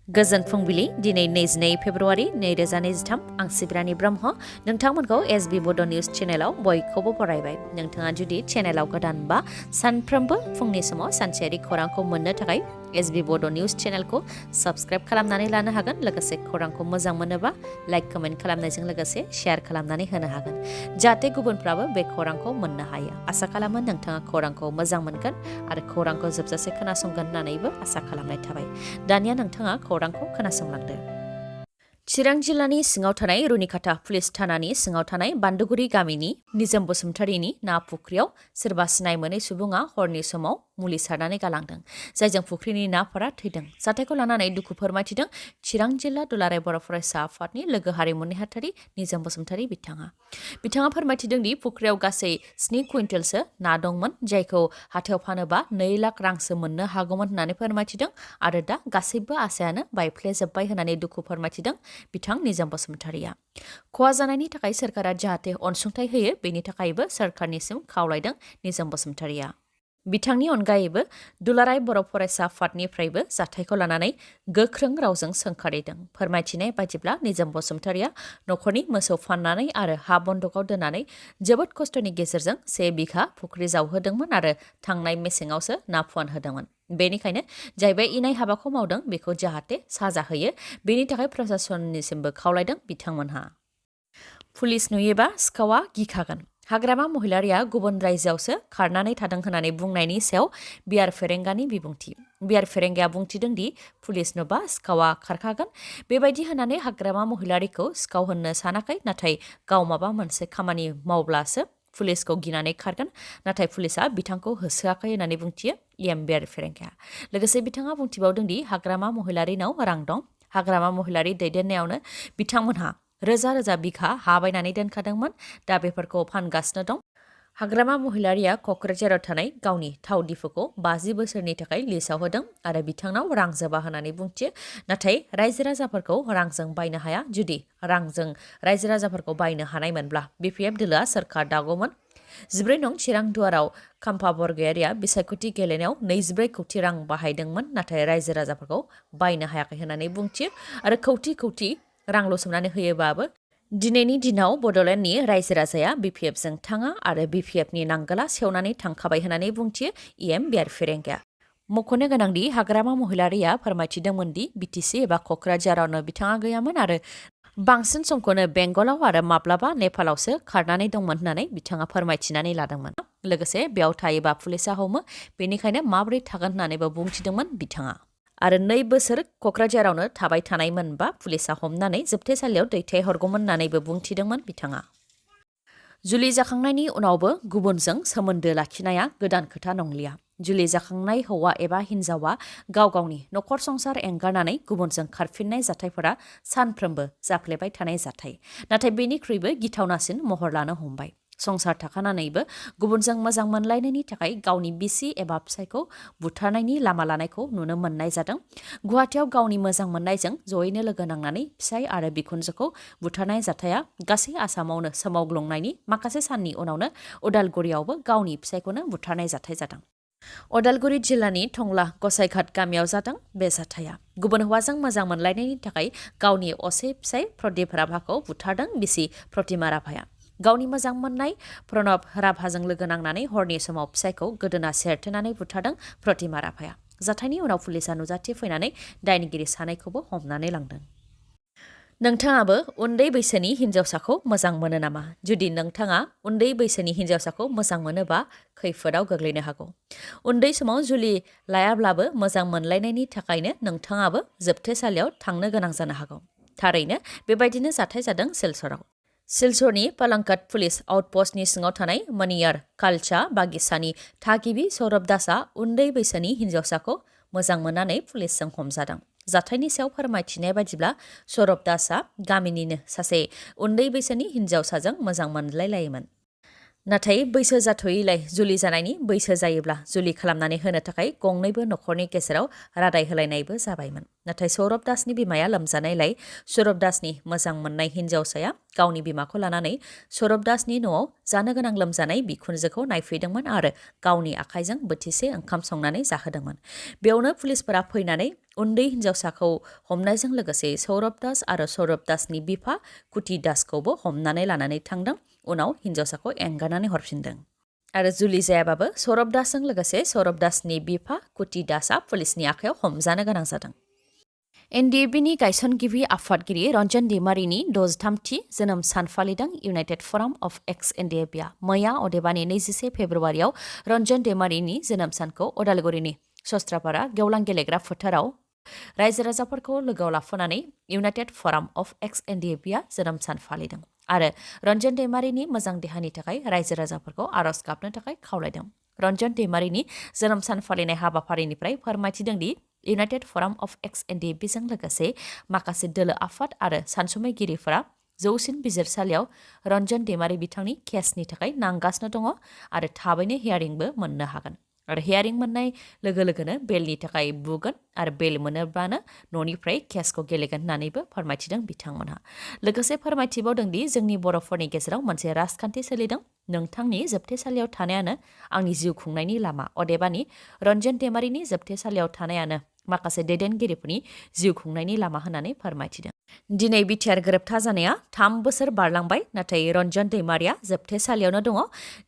गोजोन फुंबिलि दिनै 22 फेब्रुवारि 2023 आं सिब्रानि ब्रह्म नोंथांमोनखौ एसबी बड' निउज चेनेलाव बयखौबो बरायबाय। नोंथाङा जुदि चेनेलाव गोदानबा सानफ्रोमबो फुंनि समाव सानसेयारि खौरांखौ मोननो थाखाय एसबी बड' निउज चेनेलखौ साबस्क्राइब खालामनानै लानो हागोन। लोगोसे खौरांखौ मोजां मोनोबा लाइक कमेन्ट खालामनायजों लोगोसे शेयार खालामनानै होनो हागोन जाहाथे गुबुनफ्राबो बे खौरांखौ मोननो हायो। आसा खालामो नोंथाङा खौरांखौ मोजां मोनगोन आरो खौरांखौ जोबजासे खोनासंगोन होननानैबो आसा खालामनाय थाबाय। दानिया नोंथाङा खौरांखौ खोनासंलांदो। चिरां जिल्लानि सिङाव थानाय रुनिकाटा पुलिस थानानि सिङाव थानाय बान्दुगुरि गामिनि निजोम बसुमतारीनि ना फुख्रियाव सोरबा सिनाय मोनै सुबुङा हरनि समाव मुलि सारनानै गालांदों, जायजों फुख्रिनि नाफोरा थैदों। जाथायखौ लानानै दुखु फोरमायथिदों चिरां जिल्ला दुलाराय बर' फरायसा आफादनि लोगो हारिमु नेहाथारि निजोम बसुमतारी बिथाङा फोरमायथिदों दि फुख्रियाव गासै 7 कुइन्टेलसो ना दंमोन, जायखौ हाथायाव फानोबा 2 लाख रांसो मोननो हागौमोन होननानै फोरमायथिदों आरो दा गासैबो आसायानो बायफ्लेजोब्बाय होननानै दुखु फोरमायथिदों बिथां निजोम बसुमतारीया। खहा जानायनि थाखाय सोरखारा जाहाथे अनसुंथाइ होयो बेनि थाखायबो सोरखारनिसिम खावलायदों निजोम बसुमतारीया। बिथांनि अनगायैबो दुलाराय बर' फरायसा आफादनिफ्रायबो जाथायखौ लानानै गोख्रों रावजों सोंखारिदों। फोरमायथिनाय बायदिब्ला निजोम बसुमतारीया नखरनि मोसौ फाननानै आरो हा बन्दकआव दोननानै जोबोद खस्थ'नि गेजेरजों 1 बिघा फुख्रि जावहोदोंमोन आरो थांनाय मेसेङावसो ना फुवान होदोंमोन। बेनिखायनो जाय बे इनाय हाबाखौ मावदों बेखौ जाहाथे साजा होयो बेनि थाखाय प्रशासननिसिमबो खावलायदों बिथांमोनहा। पुलिस नुयोबा सिखावा गिखागोन। हाग्रामा महिलारिया गुबुन रायजोआवसो खारनानै थादों होननानै बुंनायनि सायाव बिआर फेरेंगानि बिबुंथि। बिआर फेरेंगाया बुंथिदों दि पुलिस नुबा सिखावा खारखागोन। बेबायदि होननानै हाग्रामा महिलारिखौ सिखाव होननो सानाखै, नाथाय गाव माबा मोनसे खामानि मावब्लासो पुलिसखौ गिनानै खारगोन, नाथाय पुलिसआ बिथांखौ होसोआखै होननानै बुंथियो बिआर फेरेंगाया। लोगोसे बिथाङा बुंथिबावदों दि हाग्रामा महिलारिनाव रां दं। हाग्रामा महिलारि दैदेननायावनो बिथांमोनहा रोजा रोजा बिघा हा बायनानै दोनखादोंमोन, दा बेफोरखौ फानगासिनो दं। हाग्रामा महिलारिया क'क्राझाराव थानाय गावनि थाव दिफुखौ 50 बोसोरनि थाखाय लिजआव होदों आरो बिथांनाव रां जोबा होननानै बुंथियो, नाथाय रायजो राजाफोरखौ रांजों बायनो हाया। जुदि रांजों रायजो राजाफोरखौ बायनो हानायमोनब्ला बिपिएफ दोलोआ सोरखार दागौमोन। 14 नं चिरां दुवाराव खाम्फा बरगयारिया बिसायख'थि गेलेनायाव 24 कौटि रां बाहायदोंमोन, नाथाय रायजो राजाफोरखौ बायनो हायाखै होननानै बुंथियो आरो कौटि रां लुसोमनानै होयोबाबो दिनैनि दिनाव बड'लेण्डनि रायजो राजाया बिपिएफजों थाङा आरो बिपिएफनि नांगोला सेवनानै थांखाबाय होननानै बुंथियो बिआर फेरेंगाया। मख'नो गोनांदि हाग्रामा महिलारिया फोरमायथिदोंमोन दि बिटिसि एबा क'क्राझारावनो बिथाङा गैयामोन आरो बांसिन समखौनो बेंगलाव आरो माब्लाबा नेपालावसो खारनानै दंमोन होननानै बिथाङा फोरमायथिनानै लादोंमोन। लोगोसे बेयाव थायोबा पुलिसा हमो, बेनिखायनो माबोरै थागोन होननानैबो बुंथिदोंमोन बिथाङा। आरो 2 बोसोर क'क्राझारावनो थाबाय थानायमोनबा पुलिसा हमनानै जोबथेसालियाव दैथायहरगौमोन होननानैबो बुंथिदोंमोन बिथाङा। जुलि जाखांनायनि उनावबो गुबुनजों सोमोन्दो लाखिनाया गोदान खोथा नंलिया। जुलि जाखांनाय हौवा एबा हिन्जावा गाव गावनि नखर संसार एंगारनानै गुबुनजों खारफिननाय जाथायफोरा सानफ्रोमबो जाफ्लेबाय थानाय जाथाय, नाथाय बेनिख्रुइबो गिथावनासिन महर लानो हमबाय। संसार थाखानानैबो गुबुनजों मोजां मोनलायनायनि थाखाय गावनि बिसि एबा फिसायखौ बुथारनायनि लामा लानायखौ नुनो मोननाय जादों। गुवाहाटियाव गावनि मोजां मोननायजों जयैनो लोगो नांनानै फिसाय आरो बिखुनजोखौ बुथारनाय जाथाया गासै आसामावनो सोमावग्लुंनायनि माखासे साननि उनावनो उदालगुरियावबो गावनि फिसायखौनो बुथारनाय जाथाय जादों। उदालगुरि जिल्लानि टंला गसाइघाट गामियाव जादों बे जाथाया। गुबुन हौवाजों मोजां मोनलायनायनि थाखाय गावनि असे फिसाय प्रदीप राभाखौ बुथारदों बिसि प्रतिमा राभाया। गावनि मोजां मोननाय प्रणब राभाजों लोगो नांनानै हरनि समाव फिसायखौ गोदोना सेरथेनानै बुथारदों प्रतिमा राभाया। जाथायनि उनाव पुलिसा नुजाथिफैनानै दायनिगिरि सानैखौबो हमनानै लांदों। नोंथाङाबो उन्दै बैसोनि हिन्जावसाखौ मोजां मोनो नामा? जुदि नोंथाङा उन्दै बैसोनि हिन्जावसाखौ मोजां मोनोबा खैफोदाव गोग्लैनो हागौ। उन्दै समाव जुलि लायाब्लाबो मोजां मोनलायनायनि थाखायनो नोंथाङाबो जोबथेसालियाव थांनो गोनां जानो हागौ। थारैनो बेबायदिनो जाथाय जादों सिलचराव। सिलचरनि पालांकाट पुलिस आउटपस्टनि सिङाव थानाय मनियार कालचा बागिसानि थागिबि सौरभ दासआ उन्दै बैसोनि हिन्जावसाखौ मोजां मोननानै पुलिसजों हमजादों। जाथायनि सायाव फोरमायथिनाय बायदिब्ला सौरभ दासआ गामिनिनो सासे उन्दै बैसोनि हिन्जावसाजों मोजां मोनलायलायोमोन, नाथाय बैसो जाथ'यैलाय जुलि जानायनि बैसो जायोब्ला जुलि खालामनानै होनो थाखाय गंनैबो नखरनि गेजेराव रादाय होलायनायबो जाबायमोन। नाथाय सौरभ दासनि बिमाया लोमजानायलाय सौरभ दासनि मोजां मोननाय हिन्जावसाया गावनि बिमाखौ लानानै सौरभ दासनि न'आव जानो गोनां लोमजानाय बिखुनजोखौ नायफैदोंमोन आरो गावनि आखाइजों बोथिसे ओंखाम संनानै जाहोदोंमोन। बेयावनो पुलिसफोरा फैनानै उन्दै हिन्जावसाखौ हमनायजों लोगोसे सौरभ दास आरो सौरभ दासनि बिफा कुटि दासखौबो हमनानै लानानै थांदों। उनाव हिन्जावसाखौ एंगारनानै हरफिनदों। आरो जुलि जायाबाबो सौरभ दासजों लोगोसे सौरभ दासनि बिफा कुटि दासआ पुलिसनि आखायाव हमजानो गोनां जादों। एनडिएफबिनि गायसनगिरि आफादगिरि रन्जन दैमारिनि 63थि जोनोम सान फालिदों इउनाइटेड फराम अफ एक्स एनडिएफबिआ। मैया अदेबानि 21 फेब्रुवारियाव रन्जन दैमारिनि जोनोम सानखौ उदालगुरिनि सस्त्रापारा गेवलां गेलेग्रा फोथाराव रायजो राजाफोरखौ लोगोआव लाफानानै इउनाइटेड फराम अफ एक्स एनडिएफबिआ जोनोम सान फालिदों आरो रन्जन दैमारिनि मोजां देहानि थाखाय रायजो राजाफोरखौ आरज गाबनो थाखाय खावलायदों। रन्जन दैमारिनि जोनोम सान फालिनाय हाबाफारिनिफ्राय फोरमायथिदों दि इउनाइटेड फराम अफ एक्स एनडिएफबिजों लोगोसे माखासे दोलो आफाद आरो सानसुमैगिरिफोरा जौसिन बिजिरसालियाव रन्जन दैमारि बिथांनि केसनि थाखाय नांगासिनो दङ आरो थाबैनो हियारिंबो मोननो हागोन आरो हियारिं मोननाय लोगो लोगोनो बेलनि थाखाय बुगोन आरो बेल मोनोब्लानो न'निफ्राय केसखौ गेलेगोन होननानैबो फोरमायथिदों बिथांमोनहा। लोगोसे फोरमायथिबावदों दि जोंनि बर'फोरनि गेजेराव मोनसे राजखान्थि सोलिदों। नोंथांनि जोबथेसालियाव थानायानो आंनि जिउ खुंनायनि लामा। अदेबानि रन्जन दैमारिनि जोबथेसालियाव थानायानो माखासे दैदेनगिरिफोरनि जिउ खुंनायनि लामा होननानै फोरमायथिदों। दिनै बिटिआर गोरोबथा जानाया 3 बोसोर बारलांबाय, नाथाय रन्जन दैमारिया जोबथेसालियावनो दङ,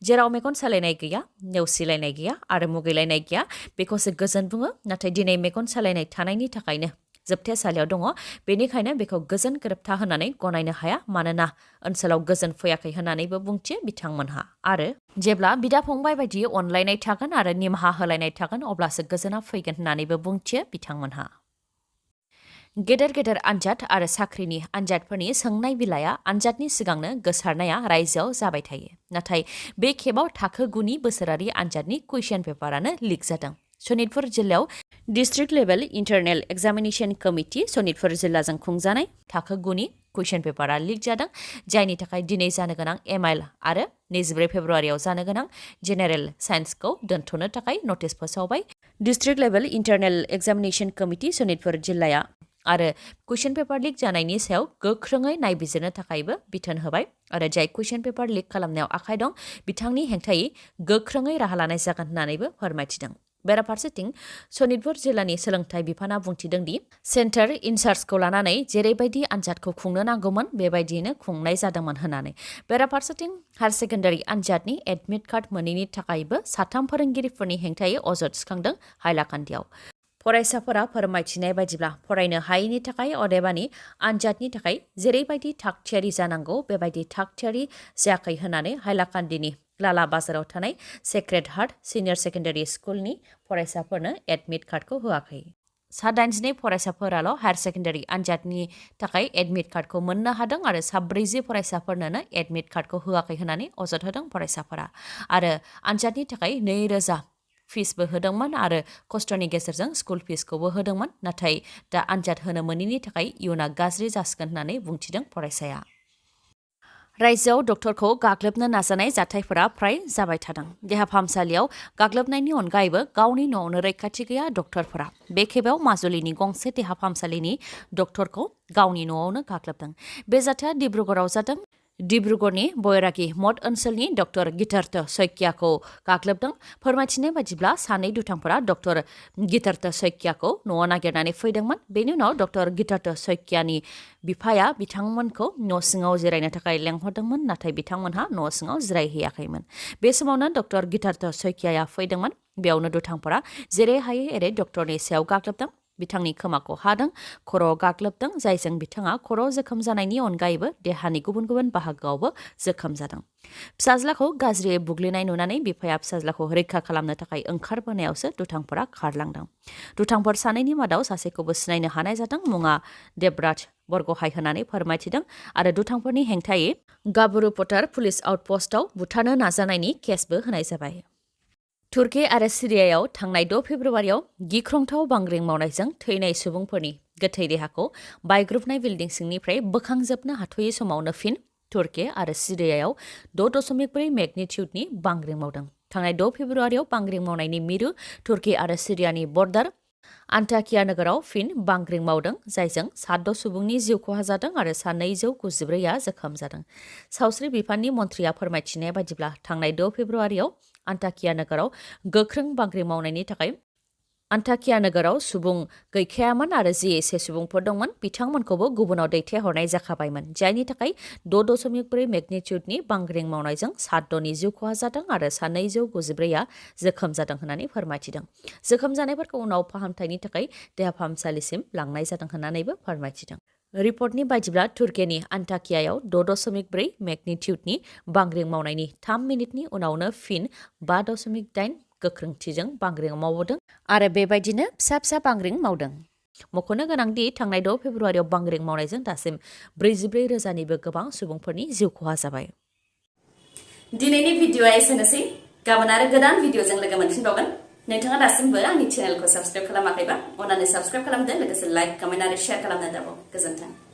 जेराव मेगन सालायनाय गैया, नेवसिलायनाय गैया आरो मुगैलायनाय गैया। बेखौसो गोजोन बुङो, नाथाय दिनै मेगन सालायनाय थानायनि थाखायनो जोबथेसालियाव दङ। बेनिखायनो बेखौ गोजोन गोरोबथा होननानै गनायनो हाया, मानोना ओनसोलाव गोजोन फैयाखै होननानैबो बुंथियो बिथांमोनहा। आरो जेब्ला बिदा फंबाय बायदि अनलायनाय थागोन आरो निमाहा होलायनाय थागोन अब्लासो गोजोना फैगोन होननानैबो बुंथियो बिथांमोनहा। गेदेर गेदेर आनजाद आरो साख्रिनि आनजादफोरनि सोंनाय बिलाइया आनजादनि सिगांनो गोसारनाया रायजोआव जाबाय थायो। नाथाय बे खेबाव थाखो 9नि बोसोरारि आनजादनि कुइसन पेपारानो लिक जादों। सनितपुर जिल्लायाव district level eternal examination committee Sonitpur जिल्लाजों खुंजानाय थाखो 9नि कुइसन पेपारा लिक जादों, जायनि थाखाय दिनै जानो गोनां एमआइएल आरो 24 फेब्रुवारियाव जानो गोनां जेनेरेल साइन्सखौ दोनथ'नो थाखाय नटिस फोसावबाय district level eternal examination committee Sonitpur जिल्लाया आरो कुइसन पेपार लिक जानायनि सायाव गोख्रोङै नायबिजिरनो थाखायबो बिथोन होबाय आरो जाय कुइसन पेपार लिक खालामनायाव आखाइ दं बिथांनि हेंथायै गोख्रोङै राहा लानाय जागोन होननानैबो फोरमायथिदों। बेराफारसेथिं सनितपुर जिल्लानि सोलोंथाइ बिफाना बुंथिदों दि सेन्टार इनचार्जखौ लानानै जेरैबायदि आनजादखौ खुंनो नांगौमोन बेबायदियैनो खुंनाय जादोंमोन होननानै। बेराफारसेथिं हायार सेकेन्डारि आनजादनि एडमिट कार्ड मोनैनि थाखायबो 3 फोरोंगिरिफोरनि हेंथायै अजद थिखांदों हाइलाकान्दियाव। फरायसाफोरा फोरमायथिनाय बायदिब्ला फरायनो हायैनि थाखाय अदेबानि आनजादनि थाखाय जेरैबायदि थागथियारि जानांगौ बेबायदि थागथियारि जायाखै होननानै हाइलाकान्दिनि लाला बाजाराव थानाय सेक्रेड हार्ट सिनियर सेकेन्डारि स्कुलनि फरायसाफोरनो एडमिट कार्डखौ होआखै। 82 फरायसाफोराल' हायार सेकेन्डारि आनजादनि थाखाय एडमिट कार्डखौ मोननो हादों आरो 40 फरायसाफोरनोनो एडमिट कार्डखौ होआखै होननानै अजद होदों फरायसाफोरा। आरो आनजादनि थाखाय 2000 फिसबो होदोंमोन आरो खस्थ'नि गेजेरजों स्कुल फिसखौबो होदोंमोन, नाथाय दा आनजाद होनो मोनैनि थाखाय इयुना गाज्रि जासिगोन होननानै बुंथिदों फरायसाया। रायजोआव डक्टरखौ गाग्लोबनो नाजानाय जाथायफोरा फ्राय जाबाय थादों। देहा फाहामसालियाव गाग्लोबनायनि अनगायैबो गावनि न'आवनो रैखाथि गैया डक्टरफोरा। बे खेबाव माजुलिनि गंसे देहा फाहामसालिनि डक्टरखौ गावनि न'आवनो गाग्लोबदों। बे जाथाया डिब्रुगड़आव जादों। डिब्रुगड़नि बयरागी मठ ओनसोलनि डक्टर गितार्थ सैकियाखौ गाग्लोबदों। फोरमायथिनाय बायदिब्ला सानै दुथांफोरा डक्टर गितार्थ सैकियाखौ न'आव नागिरनानै फैदोंमोन। बेनि उनाव डक्टर गितार्थ सैकियानि बिफाया बिथांमोनखौ न' सिङाव जिरायनो थाखाय लेंहरदोंमोन, नाथाय बिथांमोनहा न' सिङाव जिरायहैयाखैमोन। बे समावनो डक्टर गितार्थ सैकियाया फैदोंमोन। बेयावनो दुथांफोरा जेरै हायो एरै डक्टरनि सायाव गाग्लोबदों। बिथांनि खोमाखौ हादों, खर'आव गाग्लोबदों, जायजों बिथाङा खर'आव जोखोम जानायनि अनगायैबो देहानि गुबुन गुबुन बाहागोआवबो जोखोम जादों। फिसाज्लाखौ गाज्रियै बुग्लिनाय नुनानै बिफाया फिसाज्लाखौ रैखा खालामनो थाखाय ओंखारबोनायावसो दुथांफोरा खारलांदों। दुथांफोर सानैनि मादाव सासेखौबो सिनायनो हानाय जादों। मुङा देबराज बरग'हाय होननानै फोरमायथिदों आरो दुथांफोरनि हेंथायै गाबुरु पटार पुलिस आउटपस्टआव बुथारनो नाजानायनि केसबो होनाय जाबाय। तुर्की आरो सिरियायाव थांनाय 6 फेब्रुवारियाव गिख्रंथाव बांग्रिं मावनायजों थैनाय सुबुंफोरनि गोथै देहाखौ बायग्रुबनाय बिल्डिं सिंनिफ्राय बोखांजोबनो हाथ'यै समावनो फिन तुर्की आरो सिरियायाव 6.4 मेगनिटिउडनि बांग्रिं मावदों। थांनाय 6 फेब्रुवारियाव बांग्रिं मावनायनि मिरु तुर्की आरो सिरियानि बर्डार आन्टाकिया नोगोराव फिन बांग्रिं मावदों जायजों 7 सुबुंनि जिउ खहा जादों आरो 294आ जोखोम जादों। सावस्रि बिफाननि मन्थ्रिया फोरमायथिनाय बायदिब्ला थांनाय 6 फेब्रुआरियाव आन्टाकिया नोगोराव गोख्रों बांग्रिं मावनायनि थाखाय आन्टाकिया नोगोराव सुबुं गैखायामोन आरो जि एसे सुबुंफोर दंमोन बिथांमोनखौबो गुबुनाव दैथायहरनाय जाखाबायमोन जायनि थाखाय 6.4 मेगनिट्युडनि बांग्रिं मावनायजों 7 जिउ खहा जादों आरो 294आ जोखोम जादों होननानै फोरमायथिदों। जोखोम जानायफोरखौ उनाव फाहामथायनि थाखाय देहा फाहामसालिसिम लांनाय जादों होननानैबो फोरमायथिदों। रिपर्टनि बायदिब्ला तुर्कीनि आन्टाकियायाव 6.4 मेगनिट्युडनि बांग्रिं मावनायनि 3 मिनिटनि उनावनो फिन 5.8 गोख्रोंथिजों बांग्रिं मावदों आरो बेबायदिनो फिसा फिसा बांग्रिं मावदों। मख'नो गोनांदि थांनाय 6 फेब्रुआरियाव बांग्रिं मावनायजों दासिम 44,000निबो गोबां सुबुंफोरनि जिउ खहा जाबाय। दिनैनि भिडिअ'आ एसेनोसै। गाबोन आरो गोदान भिडिअ'जों लोगो मोनफिनबावगोन। नोंथाङा दासिमबो आंनि चेनेलखौ साबस्क्राइब खालामाखैबा अन्नानै साबस्क्राइब खालामदो, लोगोसे लाइक, कमेन्ट आरो शेयार खालामनो दाबाव। गोजोन्थों।